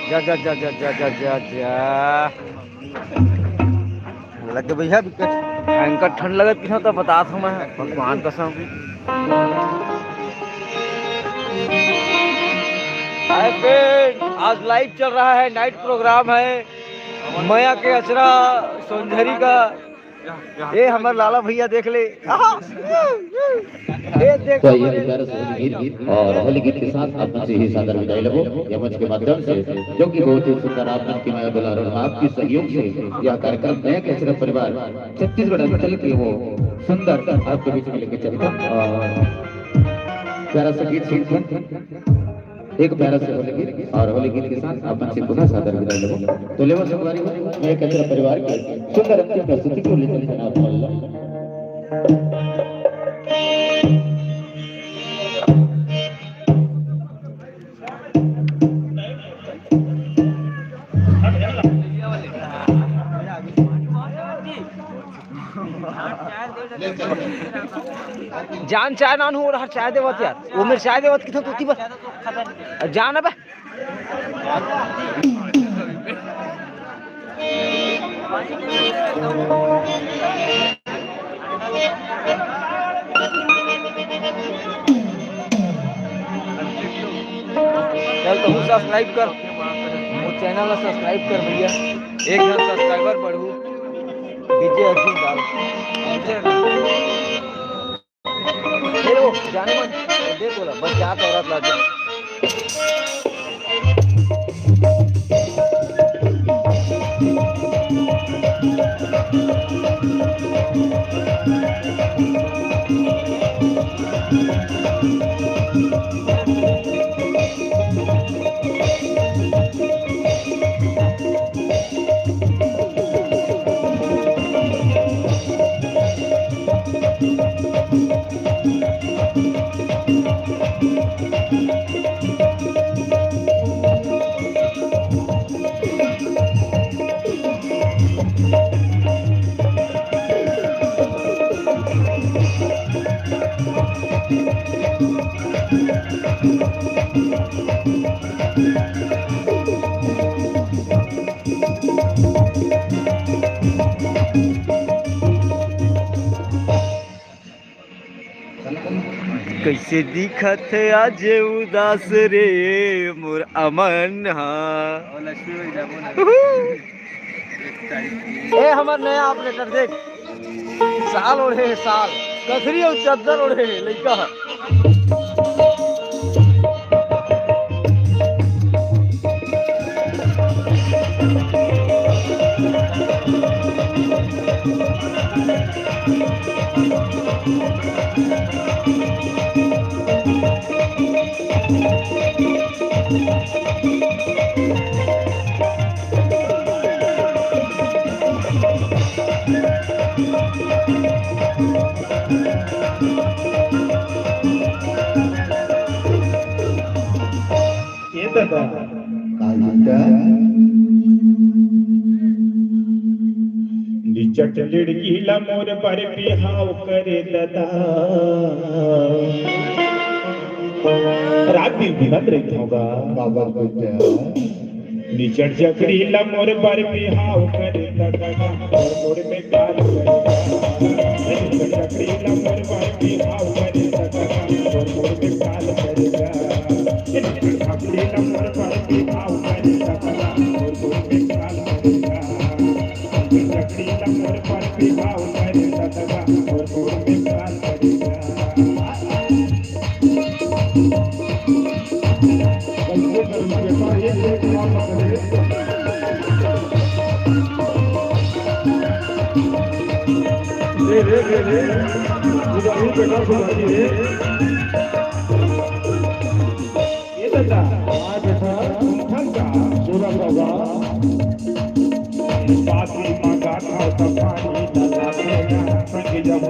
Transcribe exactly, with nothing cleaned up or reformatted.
जा, जा, जा, जा, जा, जा, जा, जा। लग गे भैया विकेट। भयंकर ठंड लगत किस तो बतात हूँ मैं, भगवान कसम। हाय फ्रेंड, आज लाइव चल रहा है, नाइट प्रोग्राम है मया के अचरा सोनझरी का। ये हमर लाला भैया देख ले। ये देख तो ये हमरे प्यारे से होली गीत और होली गीत के साथ आप मन से ही सादर विदाई लेबो। ये मंच के माध्यम से, जो कि बहुत ही सुंदर आप मन की मया दुलार और आपकी सहयोग से यह कार्यक्रम मया के अचरा परिवार छत्तीसगढ़ अंचल के वो सुंदर आपके बीच में लेके चलता। और प्यारा सा गीत सुनते हैं। एक प्यारा सा होली गीत और होली गीत के साथ आप मन से पुनः सादर विदाई लेबो। तो लेवा संगवारी हो, मया के अचरा परिवार के सुंदर अंतिम प्रस्तुति को लेकर जनाब मोहल्ला। जान चाय नान हो रहा, चाय देवत यार, वो मेरे चाय देवत किथों तोती बस जान अबे। चल तो सब्सक्राइब कर, वो चैनल ला सब्सक्राइब कर भैया, एक झन सब्सक्राइबर बढ़ू। डीजे अर्जुन डाल। ए, ओ, जाने मन, दे तोला, बस जात औरत ला दे। कइसे दिखत हे आज उदास रे मोर अमन हा। ए, हमर नया ऑपरेटर देख, साल ओढ़े हे, साल। कथरी अउ चद्दर ओढ़े हे लइका ह। ए दादा। का बेटा? निचट लड़की ला मोर बर बिहाव करे दादा। रात दिन बिनत रहिथव गा। काबर बेटा? निचट जकड़ी ला मोर बर बिहाव करे दादा, मोर मोर में काल करेगा। निचट जकड़ी ला मोर बर बिहाव करे दादा, मोर मोर में काल करेगा। निचट जकड़ी ला मोर बर बिहाव करे दादा, मोर मोर में काल करेगा। निचट जकड़ी ला मोर बर बिहाव करे दादा, मोर मोर में काल करेगा। रे, रे, रे, रे। ये बेटा, हाँ बेटा, सुन ढंग का। जोरा बाबा। बाती मांगा था तो पानी डाला था, संग जब